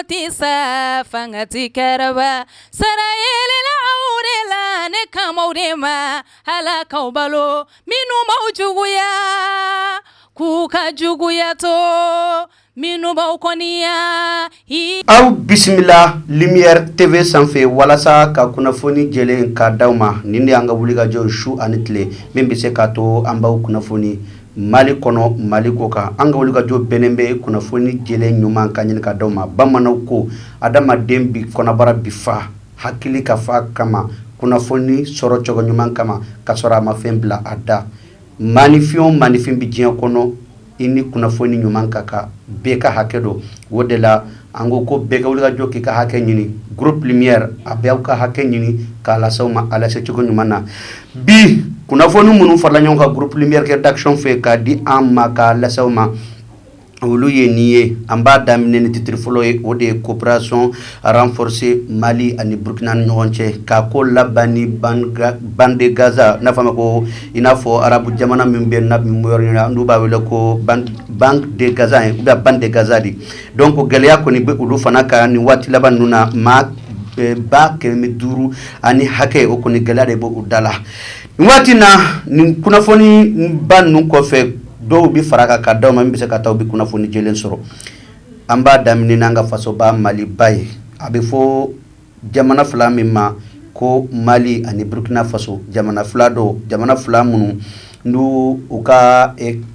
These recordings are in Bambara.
tɛ sa, fanga tɛ karaba. Sara yelela aw de la, ne kan b'aw de ma. Ala k'aw balo, minnu b'aw juguya, k'u ka juguya to, minnu b'aw kɔniya. Aw bisimila Lumière TV sanfɛ walasa ka kunnafoni jɛlen k'a d'aw ma. Nin de y'an ka wulikajɔ su ani tile min bɛ se k'a to an b'aw kunnafoni Mali kɔnɔ, Mali kɔ kan. An ka wulikajɔ bɛnnen bɛ kunnafoni jɛlen ɲuman ka ɲini ka d'aw ma. Bamananw ko adamaden bi kɔnɔbara bi fa hakili ka fa kama, kunnafoni sɔrɔ cogo ɲuman kama, ka sɔrɔ a ma fɛn bila a da. Maaninfin o maaninfin bɛ diɲɛ kɔnɔ, i ni kunnafoni ɲuman ka kan, bɛɛ ka hakɛ don. O de la an ko bɛɛ ka wulikajɔ k'i ka hakɛ ɲini. Groupe Lumière a bɛ aw ka hakɛ ɲini k'a lase aw ma a lase cogo ɲuman na. Bi kunnafoni minnu farala ɲɔgɔn kan Groupe Lumière rédaction fɛ k'a di an ma k'a lase aw ma, olu ye nin ye. An b'a daminɛ ni titre fɔlɔ ye, o de ye coopération renforcée Mali ani Burkina ni ɲɔgɔn cɛ, k'a ko laban ni bande de Gaza, n'a fɔ a ma ko i n'a fɔ arabu jamana min bɛ na n'u b'a wele ko banque de Gaza ye ou bien bande de Gaza de. Donc gɛlɛya kɔni bɛ olu fana kan nin waati laban ninnu na. Maa 500 ani hakɛ, o kɔni gɛlɛya de bɛ u da la nin waati na. Nin kunnafoni ba ninnu kɔfɛ, dɔw bɛ fara kan ka d'aw ma min bɛ se ka taa u bɛ kunnafoni jɛlen sɔrɔ. An b'a daminɛ n'an ka fasoba Maliba ye. A bɛ fɔ jamana fila min ma ko Mali ani Burkina Faso, jamana fila don, jamana fila minnu n'u u ka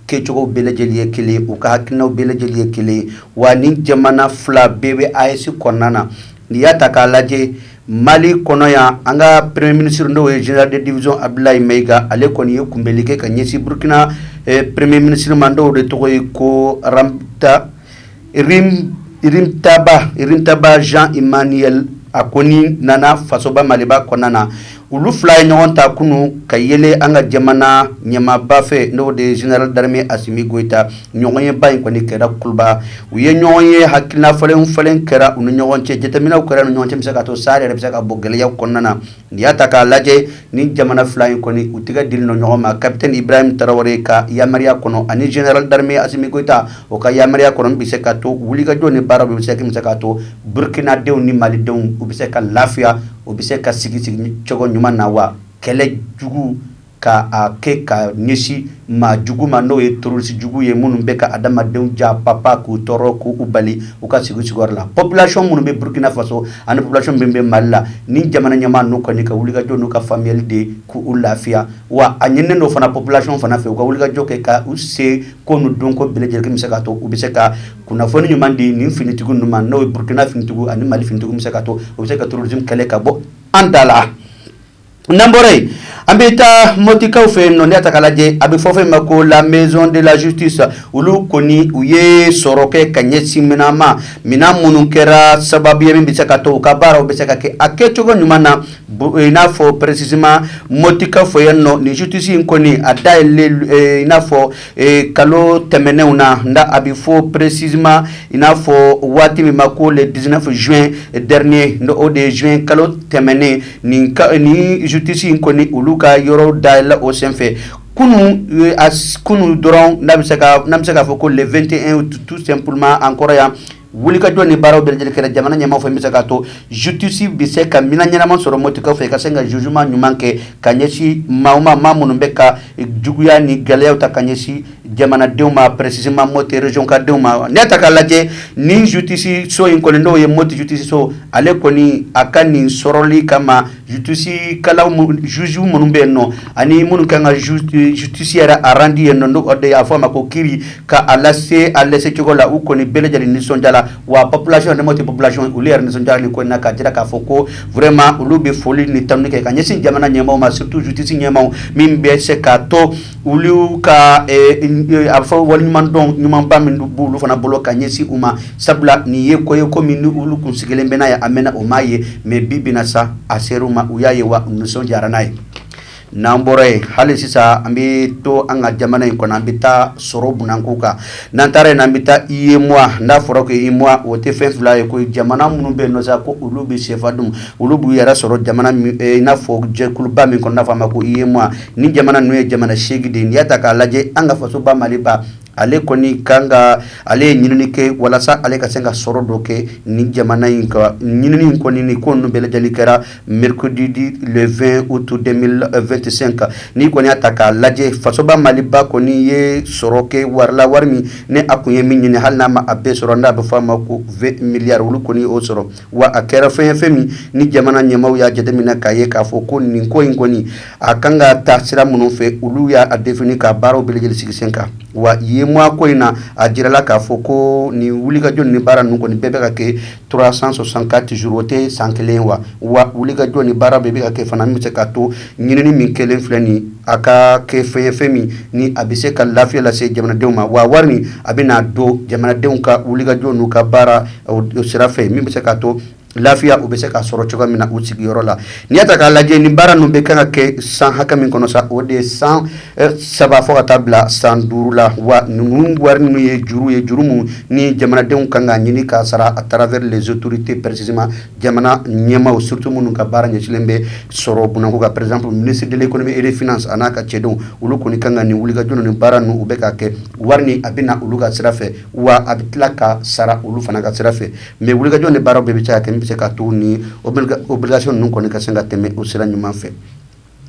kɛcogo bɛɛ lajɛlen ye kelen, u ka hakilinaw bɛɛ lajɛlen ye kelen. Wa ni jamana fila bɛɛ bɛ AES kɔnɔna na. N'i y'a ta k'a lajɛ Mali kɔnɔ yan, an ka premier ministre, n'o ye général de division Abdoulaye Maïga, ale kɔni ye kunbɛnli kɛ ka ɲɛsin Burkina premier ministre ma, n'o de tɔgɔ ye ko Ramta Rim Rimtaba Rimtaba Jean Emmanuel. A kɔni nana fasoba Maliba kɔnɔna na. Olu fila ye ɲɔgɔn ta kunun ka yɛlɛ an ka jamana ɲɛmaaba fɛ, n'o de ye général d'armée Assimi Goïta. Ɲɔgɔnyeba in kɔni kɛra Kuluba. U ye ɲɔgɔn ye, hakilina falen falen kɛra u ni ɲɔgɔn cɛ, jateminɛw kɛra u ni ɲɔgɔn cɛ, bɛ se ka to sa yɛrɛ bɛ se ka bɔ gɛlɛyaw kɔnɔna na. N'i y'a ta k'a lajɛ, ni jamana fila in kɔni u tɛgɛ dilen don ɲɔgɔn ma capitaine Ibrahim Traoré ka yamaruya kɔnɔ ani général d'armée Assimi Goïta o ka yamaruya kɔnɔ, bɛ se ka to wulikajɔ ni baara bɛ se ka to Burkinadenw ni Malidenw u bɛ se ka lafiya, u bɛ se ka sigi sigi cogo ɲuman na. Wa kɛlɛ jugu ka a kɛ ka ɲɛsin maa jugu ma, n'o ye terroriste jugu ye, minnu bɛ ka adamadenw ja papa, k'u tɔɔrɔ, k'u bali u ka sigi sigiyɔrɔ la. Population minnu bɛ Burkina Faso ani population min bɛ Mali la, ni jamana ɲɛmaa ninnu kɔni ka wulikajɔ n'u ka faamuyali de k'u lafiya. Wa a ɲininen don fana population fana fɛ, u ka wulikajɔ kɛ ka u se ko n'u dɔnko bɛɛ lajɛlen bɛ se ka to u bɛ se ka kunnafoni ɲuman di nin finitigiw ninnu ma, n'o ye Burkina finitigiw ani Mali finitigiw, bɛ se ka to u bɛ se ka terrorisme kɛlɛ ka bɔ an da la. N'an bɔra yen, an bɛ taa Mɔtikaw fɛ yen nɔ. N'i y'a ta k'a lajɛ, a bɛ fɔ fɛn ma ko la maison de la justice. Olu kɔni u ye sɔrɔ kɛ ka ɲɛsin minɛn ma, minɛn minnu kɛra sababu ye min bɛ se ka to u ka baaraw bɛ se ka kɛ a kɛcogo ɲuman na, i n'a fɔ précisément Mɔtikaw fɛ yen nɔ. Nin justice in kɔni a dayɛlɛlen i n'a fɔ kalo tɛmɛnenw na, nka a bɛ fɔ précisément i n'a fɔ waati min ma ko le 19 juin dernier, o de ye juin kalo tɛmɛnen. Nin ni justice in kɔni, olu ka yɔrɔ dayɛlɛ o senfɛ kunun, kunun dɔrɔn, n'a bɛ se k'a fɔ ko le 21 tout simplement. An kɔrɔ yan, wulikajɔ ni baaraw bɛɛ lajɛlen kɛra jamana ɲɛmaa fɛ, bɛ se k'a to justice bɛ se ka minɛn ɲɛnama sɔrɔ Mɔtikaw fɛ, ka se ka jugement ɲuman kɛ ka ɲɛsin maaw ma, maa minnu bɛ ka juguya ni gɛlɛyaw ta ka ɲɛsin jamanadenw ma, précisément Moti région ka denw ma. N'i y'a ta k'a lajɛ, ni justice so in kɔni, n'o ye Moti justice so, ale kɔni a ka nin sɔrɔli kama, justice kalaw, juge minnu bɛ yen nɔ ani minnu kan ka justice yɛrɛ a rendu yen nɔ, n'o de a fɔ a ma ko kiiri ka a lase a lase cogo la, u kɔni bɛɛ lajɛlen nisɔndiyala. Wa population ne Moti population, olu yɛrɛ nisɔndiyara nin ko in na, k'a jira k'a fɔ ko vraiment olu bɛ foli ni tanuni kɛ ka ɲɛsin jamana ɲɛmaaw ma, surtout justice ɲɛmaaw, min bɛ se k'a to olu ka a bɛ fɔ waleɲuman dɔn ɲumanba min b'olu fana bolo ka ɲɛsin u ma. Sabula nin ye ko ye ko min ni olu kun sigilen bɛ n'a ye a mɛnna, o m'a ye, mais bi bi na sa a ser'u ma, u y'a ye, wa u nisɔndiyara n'a ye. N'an bɔra yen, hali sisan an bɛ to an ka jamana in kɔnɔ, an bɛ taa sɔrɔ bunanko kan. N'an taara yen, an bɛ taa UEMOA. N'a fɔra ko UEMOA, o tɛ fɛn fila ye ko jamana minnu bɛ yen nɔ sa, ko olu bɛ sefa dun, olu b'u yɛrɛ sɔrɔ jamana i n'a fɔ jɛkuluba min kɔnɔ, n'a fɔ a ma ko UEMOA. Ni jamana ninnu ye jamana 8 de ye. N'i y'a ta k'a lajɛ, an ka fasoba Maliba, ale kɔni kan ka ale ye ɲinini kɛ walasa ale ka se ka sɔrɔ dɔ kɛ ni jamana in ka ɲinini kɔni. Ni ko ninnu bɛɛ lajɛlen kɛra mercredi le 20 août 2025. N'i kɔni y'a ta k'a lajɛ, fasoba Maliba kɔni ye sɔrɔ kɛ wari la, wari min ni a kun ye min ɲini, hali n'a ma a bɛɛ sɔrɔ, n'a bɛ fɔ a ma ko 20 milliards, olu kɔni y'o sɔrɔ. Wa a kɛra fɛn ye, fɛn min ni jamana ɲɛmaaw y'a jateminɛ k'a ye k'a fɔ ko nin ko in kɔni, a kan ka taa sira minnu fɛ, olu y'a défini ka baaraw bɛɛ lajɛlen sigi sen kan. Wa UEMOA ko in na, a jirala k'a fɔ ko nin wulikajɔ ni baara ninnu kɔni bɛɛ bɛ ka kɛ 364 jours, o tɛ san kelen wa. Wa wulikajɔ ni baara bɛɛ bɛ ka kɛ fana min bɛ se ka to ɲinini min kɛlen filɛ nin, a ka kɛ fɛn ye, fɛn min ni a bɛ se ka lafiya lase jamanadenw ma. Wa wari nin, a bɛna don jamanadenw ka wulikajɔ n'u ka baara o sira fɛ, min bɛ se ka to lafiya u bɛ se ka sɔrɔ cogo min na u sigiyɔrɔ la. N'i y'a ta k'a lajɛ, ni baara ninnu bɛ kan ka kɛ san hakɛ min kɔnɔ sa, o de ye san 3 fo ka taa bila san 5 la. Wa ninnu wari ninnu ye juru ye, juru mun ni jamanadenw kan ka ɲini k'a sara à travers les autorités, précisément jamana ɲɛmaaw, surtout minnu ka baara ɲɛsinnen bɛ sɔrɔ bunako kan, par exemple ministre de l'économie et des finances a n'a ka cɛdenw. Olu kɔni kan ka nin wulikajɔ ni baara ninnu, u bɛ ka kɛ. Wari ni a bɛ na olu ka sira fɛ, wa a bɛ tila ka sara olu fana ka sira fɛ. Mais wulikajɔ ni baaraw bɛɛ bɛ se ka kɛ min bɛ se ka to ni obligation ninnu kɔni ka se ka tɛmɛ o sira ɲuman fɛ.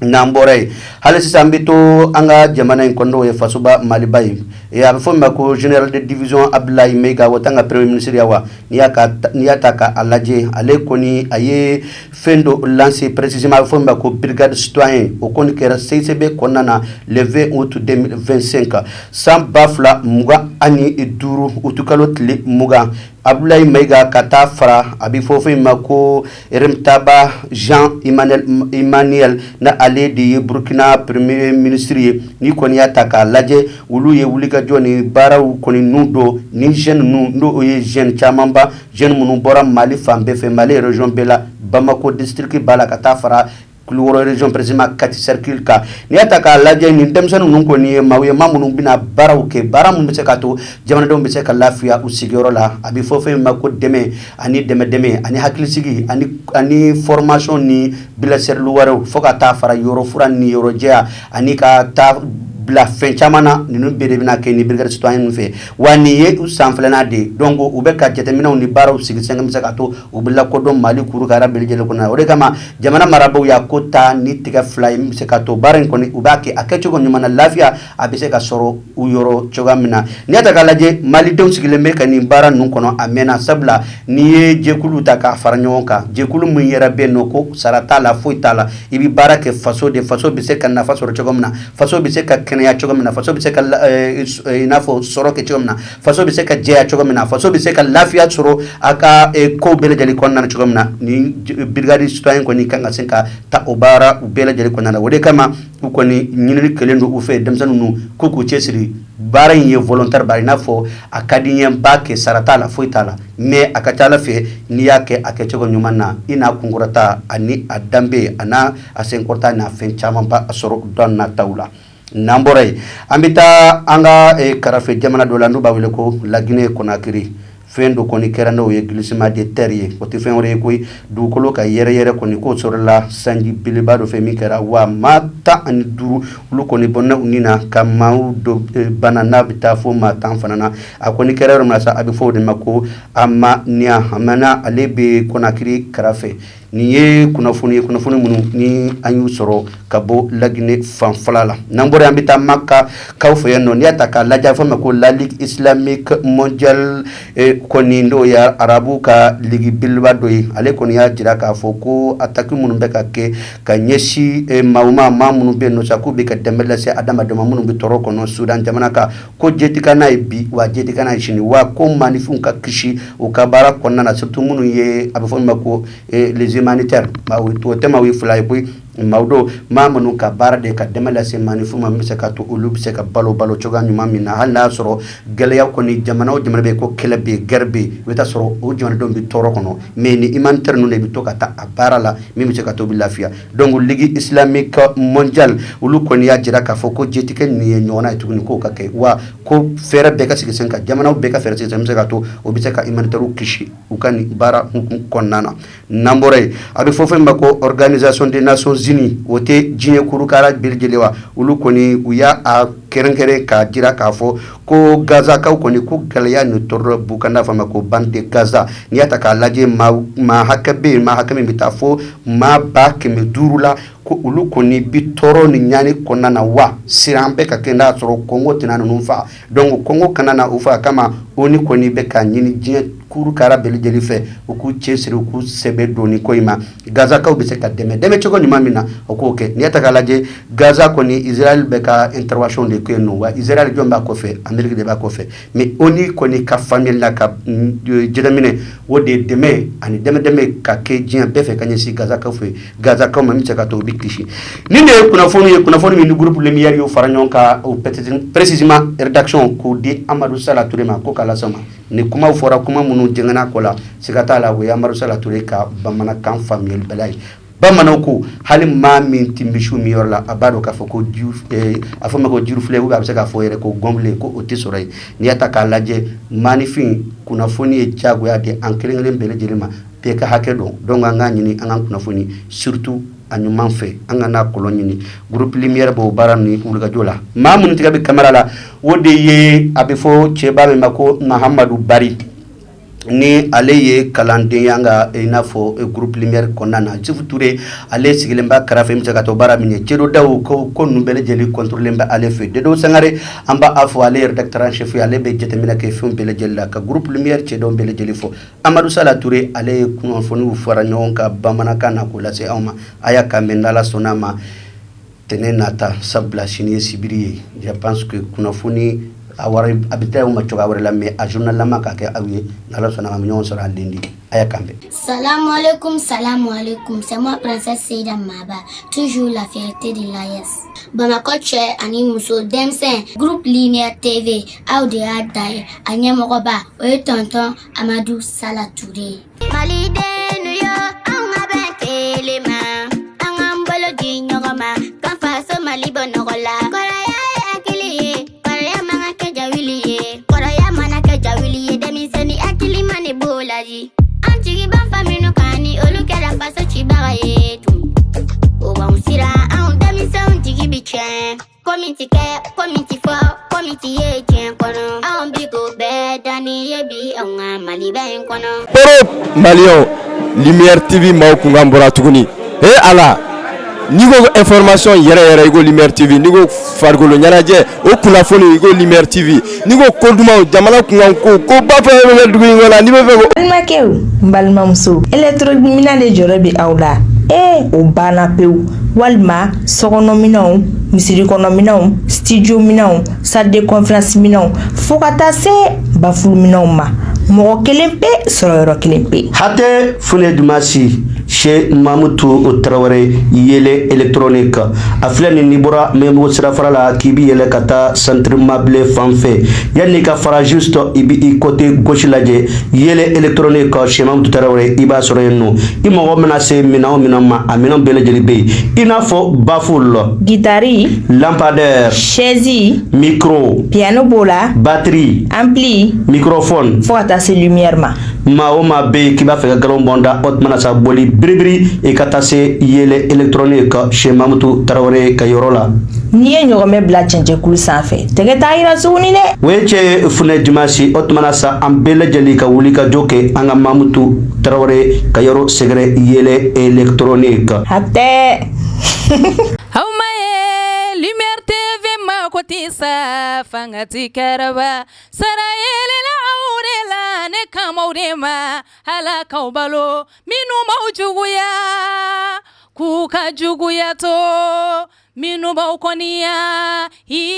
N'an bɔra yen, hali sisan an bɛ to an ka jamana in kɔnɔ, o ye fasoba Maliba ye. A bɛ fɔ min ma ko général de division Abdoulaye Maïga, o t'an ka premier ministre ya wa. N'i y'a ta k'a lajɛ, ale kɔni a ye fɛn dɔ lancer, précisément a bɛ fɔ min ma ko brigade citoyen. O kɔni kɛra CICB kɔnɔna na le 20 août 2025, san 2025, août kalo tile 20. Abdoulaye Maïga ka taa fara a bɛ fɔ fɛn min ma ko Rimtaba Jean Emmanuel, na ale de ye Burkina premier ministre ye. N'i kɔni y'a ta k'a lajɛ, olu ye wulikajɔ ni baaraw kɔni n'u don ni jeune ninnu, n'o ye jeune camanba, jeune minnu bɔra Mali fan bɛɛ fɛ, Mali région bɛɛ la, Bamako district b'a la, ka taa fara Kulukɔrɔ région, précisément Kati cercle kan. N'i y'a ta k'a lajɛ, nin denmisɛnnin ninnu kɔni ye maaw ye, maa minnu bɛna baaraw kɛ, baara minnu bɛ se ka to jamanadenw bɛ se ka lafiya u sigiyɔrɔ la. A bɛ fɔ fɛn min ma ko dɛmɛ ani dɛmɛ dɛmɛ ani hakilisigi ani formation ni bilasirali wɛrɛw, fo ka taa fara yɔrɔ fura ni yɔrɔ jɛya ani ka taa bila fɛn caman na. Ninnu bɛɛ de bɛna kɛ ni brigade citoyen ninnu fɛ. Wa nin ye u san filanan de ye, donc u bɛ ka jateminɛw ni baaraw sigi sen kan, bɛ se ka to u bɛ lakodɔn Mali kurukara bɛɛ lajɛlen kɔnɔ. O de kama jamana marabaaw y'a ko ta ni tigɛ fila ye, min bɛ se ka to baara in kɔni, u b'a kɛ a kɛcogo ɲuman na, lafiya a bɛ se ka sɔrɔ u yɔrɔ cogoya min na. N'i y'a ta k'a lajɛ, malidenw sigilen bɛ ka nin baara ninnu kɔnɔ a mɛnna, sabula n'i ye jɛkulu ta k'a fara ɲɔgɔn kan, jɛkulu min yɛrɛ bɛ yen nɔ ko sara t'a la, foyi t'a la, i bɛ baara kɛ faso de, faso bɛ se ka nafa sɔrɔ cogo min na, faso bɛ se ka kɛnɛya cogo min na, faso bɛ se ka i n'a fɔ sɔrɔ kɛ cogo min na, faso bɛ se ka jɛya cogo min na, faso bɛ se ka lafiya sɔrɔ a ka kow bɛɛ lajɛlen kɔnɔna na cogo min na, ni brigade citoyen kɔni kan ka se ka ta o baara u bɛɛ lajɛlen kɔnɔna na. O de kama u kɔni ɲinini kɛlen don u fɛ, denmisɛnnin ninnu ko k'u cɛsiri. Baara in ye volontaire baara, i n'a fɔ a ka di n ye, n b'a kɛ, sara t'a la, foyi t'a la. Mais a ka ca Ala fɛ, n'i y'a kɛ a kɛcogo ɲuman na, i n'a kunkɔrɔta ani a danbe a n'a a senkɔrɔta n'a fɛn caman ba sɔrɔ don nataw la. N'an bɔra yen, an bɛ taa an ka karafe jamana dɔ la, n'u b'a wele ko Laginɛ Conakry. Fɛn dɔ kɔni kɛra, n'o ye glissement de terre ye. O tɛ fɛn wɛrɛ ye koyi, dugukolo ka yɛrɛ yɛrɛ kɔni k'o sɔrɔla sanji beleba dɔ fɛ min kɛra. Wa maa 15, olu kɔni bɔnna u ni na, ka maaw dɔ bana, n'a bɛ taa fo maa 10 fana na. A kɔni kɛra yɔrɔ min na sa, a bɛ fɔ o de ma ko Amania. Amana, ale bɛ Conakry kɛrɛfɛ. Nin ye kunnafoni ye, kunnafoni minnu ni an y'u sɔrɔ ka bɔ Laginɛ fanfɛla la. N'an bɔra, an bɛ taa Maka kaw fɛ yen nɔ. N'i y'a ta k'a lajɛ, a fɔ ma ko la Ligue islamique mondiale kɔni, n'o ye arabu ka ligue belebeleba dɔ ye, ale kɔni y'a jira k'a fɔ ko attaque minnu bɛ ka kɛ ka ɲɛsin maaw ma, maa minnu bɛ yen nɔ sa, k'u bɛ ka dɛmɛ lase adamadenw ma minnu bɛ tɔɔrɔ kɔnɔ Sudan jamana kan, ko jɛ tɛ ka n'a ye bi, wa jɛ tɛ ka n'a ye sini. Wa ko maaninfinw ka kisi u ka baara kɔnɔna na, surtout minnu ye a bɛ fɔ min ma ko les humanitaires. O tɛ maaw ye fila ye koyi. Maaw don, maa minnu ka baara de ka dɛmɛ lase maaninfin ma, min bɛ se ka to olu bɛ se ka balo balo cogoya ɲuman min na. Hali n'a y'a sɔrɔ gɛlɛya kɔni, jamana o jamana bɛ yen ko kɛlɛ bɛ yen, guerre bɛ yen, i bɛ taa sɔrɔ o jamanadenw bɛ tɔɔrɔ kɔnɔ, mais ni humanitaire ninnu de bɛ to ka taa a baara la, min bɛ se ka to u bɛ lafiya. Donc Ligue islamique mondiale, olu kɔni y'a jira k'a fɔ ko diɲɛtigɛ nin ye ɲɔgɔnna ye tuguni k'o ka kɛ wa, ko fɛɛrɛ bɛɛ ka sigi sen kan, jamanaw bɛɛ ka fɛɛrɛ sigi sen min bɛ se ka to o bɛ se ka humanitaire kisi u ka nin baara hukumu kɔnɔna na. N'an bɔra yen, a bɛ fɔ fɛn min ma ko Organisation des Nations Unies, o tɛ diɲɛ kurukara bɛɛ lajɛlen wa, olu kɔni u y'a kɛrɛnkɛrɛn k'a jira k'a fɔ ko Gazakaw kɔni ko gɛlɛya ni tɔɔrɔ b'u kan, n'a fɔ a ma ko bande de Gaza. N'i y'a ta k'a lajɛ, maa hakɛ bɛ yen, maa hakɛ min bɛ taa fo maa 500,000 la, ko olu kɔni bi tɔɔrɔ ni ɲani kɔnɔna na, wa siran bɛ ka kɛ n'a sɔrɔ kɔngɔ tɛna ninnu faa. Donc kɔngɔ kana na u faa kama, ONU kɔni bɛ k'a ɲini diɲɛ kurukara bɛɛ lajɛlen fɛ, u k'u cɛsiri, u k'u sɛbɛ don nin ko in ma, Gazakaw bɛ se ka dɛmɛ dɛmɛ cogo ɲuman min na, o k'o kɛ. N'i y'a ta k'a lajɛ, Gaza kɔni, Israël bɛ ka intervention de kɛ yen nɔ. Wa Israël, jɔn b'a kɔfɛ? Amérique de b'a kɔfɛ. Mais ONU kɔni ka faamuyali la, ka jateminɛ, o de ye dɛmɛ ani dɛmɛ dɛmɛ ka kɛ diɲɛ bɛɛ fɛ ka ɲɛsin Gazakaw fɛ, Gazakaw ma, min bɛ se ka to u bɛ kisi. Nin de ye kunnafoni ye, kunnafoni min ni groupe Lumière y'o fara ɲɔgɔn kan, o précisément rédaction, k'o di Amadu Sala Ture ma ko k'a lase ma. Ni kumaw fɔra, kuma minnu jɛngɛnna ko la, siga t'a la, o ye Amadu Sala Ture ka bamanankan faamuyalibaliya ye. Bamananw ko hali maa min tɛ misiw min yɔrɔ la, a b'a dɔn k'a fɔ ko a fɔ ma ko jirifilɛ, ou bien a bɛ se k'a fɔ yɛrɛ ko gɔnbilen, ko o tɛ sɔrɔ yen. N'i y'a ta k'a lajɛ, maaninfin kunnafoni ye diyagoya de an kelen kelen bɛɛ lajɛlen ma, bɛɛ ka hakɛ dɔn. Donc an k'a ɲini an ka kunnafoni, surtout a ɲuman fɛ, an ka n'a kɔlɔn ɲini. Groupe Lumière b'o baara ni wulikajɔ la. Maa minnu tigɛ bɛ caméra la, o de ye a bɛ fɔ cɛba min ma ko Mahamadu Bari, ni ale ye kalanden y'an ka i n'a fɔ groupe Lumière kɔnɔna na. Yusufu Ture, ale sigilen b'a kɛrɛfɛ, bɛ se ka to baara min ye Cɛdo Daw ko ko ninnu bɛɛ lajɛlen contrôler bɛ ale fɛ. Dedo Sangare, an b'a fɔ ale ye rédacteur en chef ye, ale bɛ jateminɛ kɛ fɛn bɛɛ lajɛlen la, ka groupe Lumière cɛdenw bɛɛ lajɛlen fɔ. Amadu Sala Ture, ale ye kunnafoniw fara ɲɔgɔn kan bamanankan na k'o lase aw ma. A y'a kan mɛn, n'Ala sɔnna a ma, tɛnɛn nata, sabula sini ye sibiri ye. Je pense que kunnafoni a wari a bɛ taa aw ma cogoya wɛrɛ la, mais a journal lama k'a kɛ aw ye. N'Ala sɔnna a ma, ɲɔgɔn sɔrɔ a lundi. A y'a kan bɛn. Salam alaikum, salam alaikum. C'est moi, Princesse Seida Maba, toujours la fierté de l'AES. Bamakɔ cɛ ani muso, denmisɛn, groupe Lumière TV, aw de y'a da ye. A ɲɛmɔgɔba, o ye tonton Amadu Sala Ture ye. Maliden yo, anw ka bɛn kelen ma, an k'an bolo di ɲɔgɔn ma, k'an faso Mali bɔ nɔgɔ la. Kɔrɔya ye hakili ye, kɔrɔya man ka kɛ jawuli ye, kɔrɔya mana kɛ jawuli ye, denmisɛnnin hakili ma ne b'o laji. An jigi b'an fa minnu kan, ni olu kɛra faso cibaga ye tun, o b'anw siran, anw denmisɛnw jigi bi tiɲɛ. Ko min ti kɛ, ko min ti fɔ, ko min ti ye diɲɛ kɔnɔ, anw bi k'o bɛɛ danni ye bi anw ka Maliba in kɔnɔ. Poro Maliyɛnw, Lumière TV maaw kunkan bɔra tuguni. He Ala, n'i ko information yɛrɛ yɛrɛ, i ko Lumière TV. N'i ko farikolo ɲɛnajɛ, o kunnafoni, i ko Lumière TV. N'i ko ko dumanw, jamana kunkan ko, ko ba fɛn fɛn bɛ dugu in kɔnɔ, n'i bɛ fɛ ko Balimakɛw, n balimamuso, électronique de jɔrɔ bɛ aw la, ee, o banna pewu, walima sokɔnɔminɛnw, misiri kɔnɔminɛnw, studio minɛnw, salle de conférence minɛnw, fo ka taa se baffle minɛnw ma, mɔgɔ kelen pe sɔrɔ yɔrɔ kelen pe. Hatɛ Fune Dumasi chez Mamutu Tarawele, Yele électronique, a filɛ nin, n'i bɔra Mɛmugu sirafara la k'i bi yɛlɛ ka taa centre mabile fan fɛ, yanni ka fara, juste i bi i côté gauche lajɛ, Yele électronique chez Mamutu Tarawele, i b'a sɔrɔ yen nɔ. I mago mana se minɛn o minɛn ma, a minɛn bɛɛ lajɛlen bɛ yen, i n'a fɔ baffle, guitare, lampadaire, chaise, micro, piano b'o la, batterie, ampli, microphone, fo ka taa se lumière ma. Maa o maa bɛ yen k'i b'a fɛ ka galon bɔn da, o tuma na sa, boli biribiri i ka taa se Yele électronique chez Mamutu Tarawele ka yɔrɔ la. N'i ye ɲɔgɔmɛ bila cɛncɛnkulu sanfɛ, tɛgɛ t'a yira tuguni dɛ. O ye cɛ Funɛ Dimasi. O tuma na sa, an bɛɛ lajɛlen ka wuli ka jɔ kɛ an ka Mamutu Tarawele ka yɔrɔ sɛgɛrɛ, Yele électronique. Hatɛ. Aw ma ye Lumière TV ma ko tɛ sa fanga ti kɛrɛba sara yelela aw de la, ne kamaw de ma Ala k'aw balo minnu b'aw juguya k'u ka juguya to minnu b'aw kɔniya.